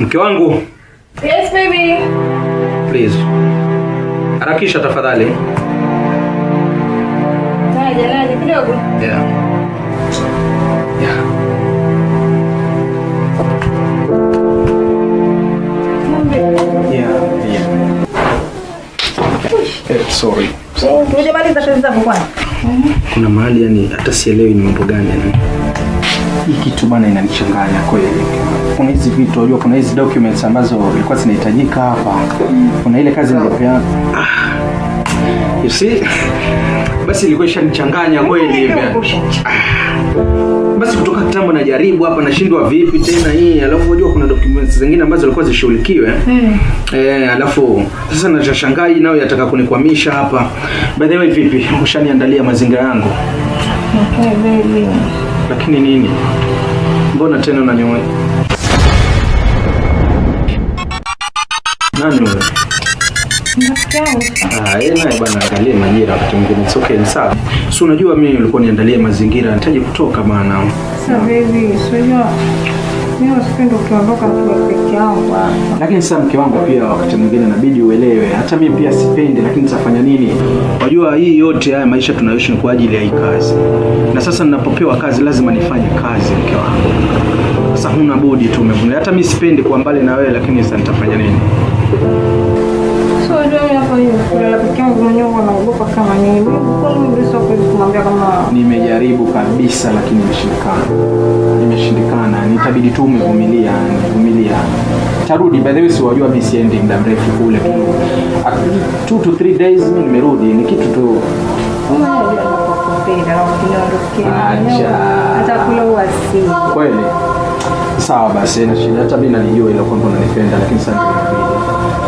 Mke wangu. Yes baby. Please. Harakisha tafadhali. Naja kidogo. Yeah. Yeah. Yeah. Sorry. Hujamaliza kazi zako kwanza? Kuna mahali yani hata sielewi ni mambo gani yani. Hii kitu bana inanichanganya kweli. Kuna hizi vitu, unajua kuna hizi documents ambazo zilikuwa zinahitajika hapa. Kuna ile kazi nilipeana. You see? Basi ilikuwa ishanichanganya kweli. Basi kutoka kitambo najaribu hapa nashindwa vipi tena hii. Alafu unajua kuna documents zingine ambazo zilikuwa zishughulikiwe. Alafu sasa nachoshangaa hii nayo yataka kunikwamisha hapa. By the way vipi? Ushaniandalia mazingira yangu? Okay baby. Lakini nini? Mbona tena unaniona? Nani wewe? Yeye naye bwana angalie majira wakati mwingine. It's okay, ni sawa. Si unajua mimi nilikuwa niandalie mazingira, nahitaji kutoka bana. Sasa baby, si unajua mimi sipendi ukiondoka tu peke yangu hapa. Lakini sasa mke wangu pia wakati mwingine inabidi uelewe. Hata mimi pia sipendi, lakini nitafanya nini? Unajua hii yote haya maisha tunayoishi ni kwa ajili ya hii kazi. Na sasa ninapopewa kazi lazima nifanye kazi mke wangu. Sasa huna budi tu umevumilia. Hata mimi sipendi kuwa mbali na wewe, lakini sasa nitafanya nini? So ndio hapo hivi kulala peke yangu mwenyewe naogopa kama nini. Kwa nini ndio kumwambia kama nimejaribu kabisa lakini nimeshindikana. Nimeshindikana, nitabidi tu umevumilia, nivumilia. Tarudi by the way, si wajua mimi siendi muda mrefu kule tu. 2 to 3 days mimi nimerudi, ni kitu tu. Acha. Hata kula uasi. Kweli. Sawa basi, na shida hata mimi nalijua ile kwamba unanipenda, lakini sasa ndio.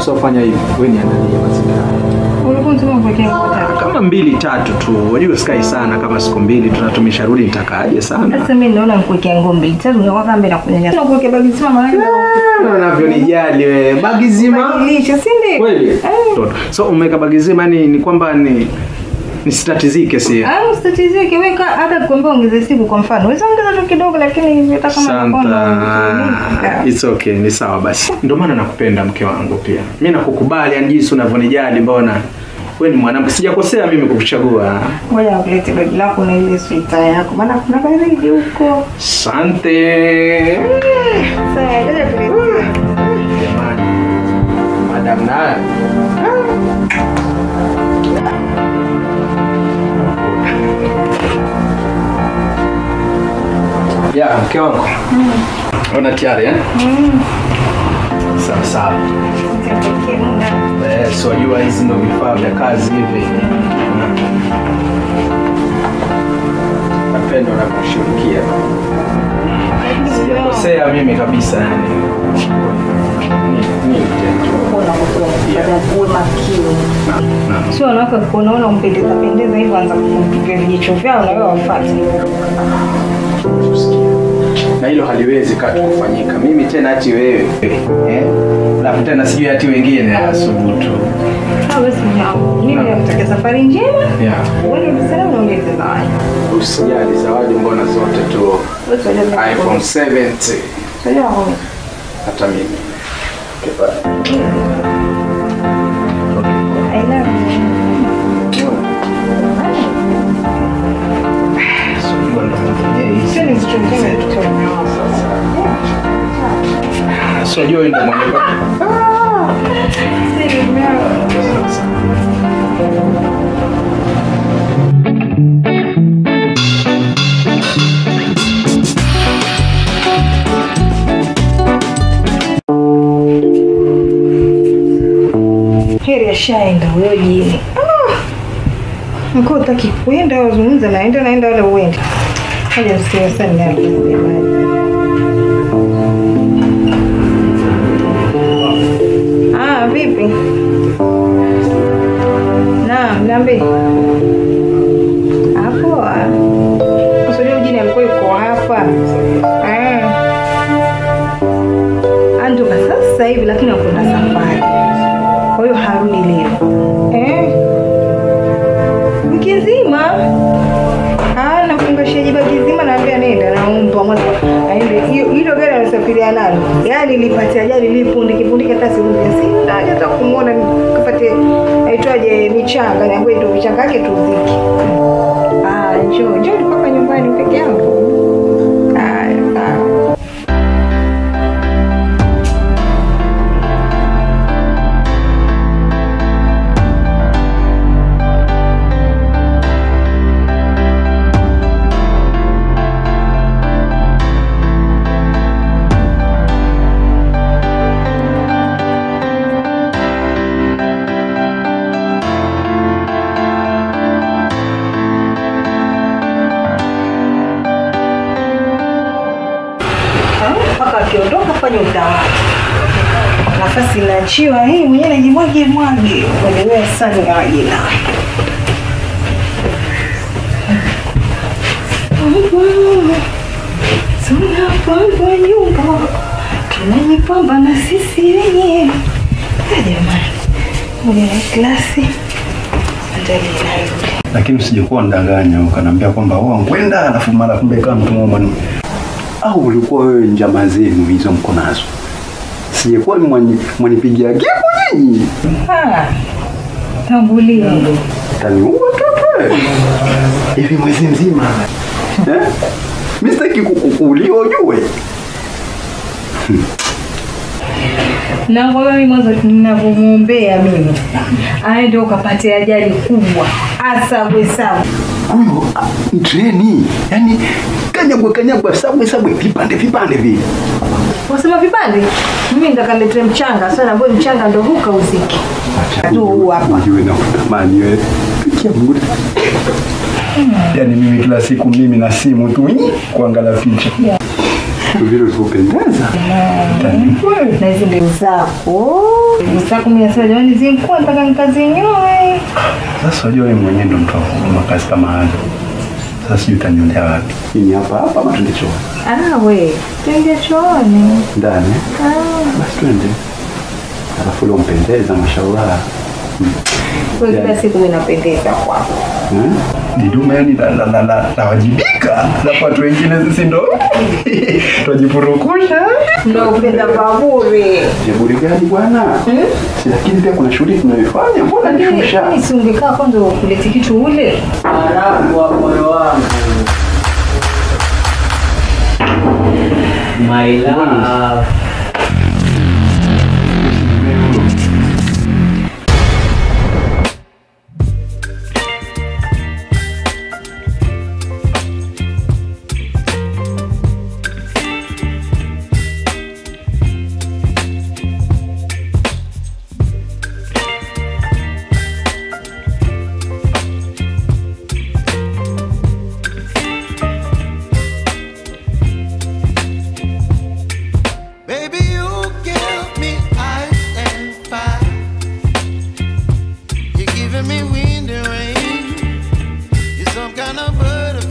So fanya hivi, wewe niandalie mazingira. Ulikuwa unasema upekee kwa kama 2 3 tu. Unajua sikai sana kama siku 2 tunatumisha rudi nitakaaje sana. Sasa mimi naona nikuwekea nguo 2 3 unakuwa kama na kunyanya. Nakuwekea bagi zima maana unavyonijali wewe. Bagi zima. Badilisha, si ndio? Kweli? So umeweka bagi zima ni kwamba ni nisitatizike si? Usitatizike, weka hata kuambia ongeze siku kwa mfano. Unaweza ongeza tu kidogo lakini hata kama unaona. It's okay, ni sawa basi. Ndio maana nakupenda mke wangu pia. Mimi nakukubali yani jinsi unavyonijali mbona. Wewe ni mwanamke, sijakosea mimi kukuchagua. Ngoja nikulete begi lako na ile sweta yako. Maana kuna baridi huko. Asante. Sasa ngoja kulete. Jamani. Madam na. Ya, mke wangu. Ona tayari eh? Sawa sawa. So jua hizi ndio vifaa vya kazi hivi. Napenda na kushirikia. Sijakosea mimi kabisa yani. Ni uwe makini. Sio wanawake kuona umpendeza pendeza hivyo anza kumpiga vijicho vyao na wewe wafuate. Na hilo haliwezi katu kufanyika. Mimi tena ati wewe. Alafu tena sijui ati wengine asubutu. Basi mimi nakutakia safari njema. Yeah. Wewe ni salama na ulete zawadi. Usijali zawadi mbona zote tu. iPhone 70. Sawa. Hata mimi. Okay, bye. I love you. So you ndio mwenye. Heri ashaenda huyo jini. Mko utaki kuenda wazungumza naenda wala uende. Haja msikia sana na kusema. Vipi? Naam, niambie. Hapo. Usijue jini alikuwa yuko hapa. Andoka sasa hivi lakini hakuna safari. Kwa hiyo harudi leo. Wiki nzima. Nafunga sheji bagi nzima naambia nenda naomba mwanzo aende. Hiyo hilo gari nililosafiria nalo. Yaani nilipata ajali nilipundiki pundiki hata siwezi. Sina haja hata kumuona nikapate aitwaje michanga na ndio michanga yake tuziki. Ah, njoo njoo mpaka nyumbani peke yangu. Ah, sawa. Nafasi inaachiwa hii mwenyewe najimwage mwage. Wewe sana ajina. Tunapamba nyumba, tunajipamba na sisi wenyewe. Jamani, mwenye klasi andalie nayo. Lakini usijekuwa ndanganya ukaniambia kwamba wewe ngwenda alafu mara kumbe kama mtu mmoja. Au ulikuwa wewe njama zenu hizo mko nazo? Sijekuwa mwanipigia gepo nyinyi. Ah. Tangulia. Taniua toto. Hivi mwezi mzima. Eh? Mimi sitaki kukuuliwa ujue. Na kwa mimi mwanzo ninavyomuombea mimi. Aende ukapate ajali kubwa. Asabwe sawa. Huyo treni, yani kanyagwa kanyagwa sabwe sabwe vipande vipande vile. Wasema vipande? Mimi nitakaleta mchanga sana, mbona mchanga ndo huka uziki. Tu huu hapa. Ujue na kutamani wewe. Pikia Mungu. Yaani mimi kila siku mimi na simu tu kuangalia picha. Vile ulivyopendeza. Na hizi ndio zako. Zako mimi nasema jamani zimkuwa nataka nikazinyoe. Sasa unajua wewe mwenyewe ndo mtu wa kazi kama hazo. Sasa sijui utaniondea wapi. Mimi hapa hapa ama twende chooni? Ah we, twende chooni. Ndani? Ah. Basi twende. Alafu leo mpendeza mashallah. Kwa kila siku mimi napendeza kwako. Nidume yani la wajibika. Na watu wengine sisi ndo tujipurukusha. Ndio upenda pabure. Jaburi gani bwana? Si lakini pia kuna shughuli tunayoifanya. Mbona nishusha? Mimi si ungekaa kwanza ukulete kitu ule. Alafu wa moyo wangu. My love. Giving me wind and rain. You're some kind of bird.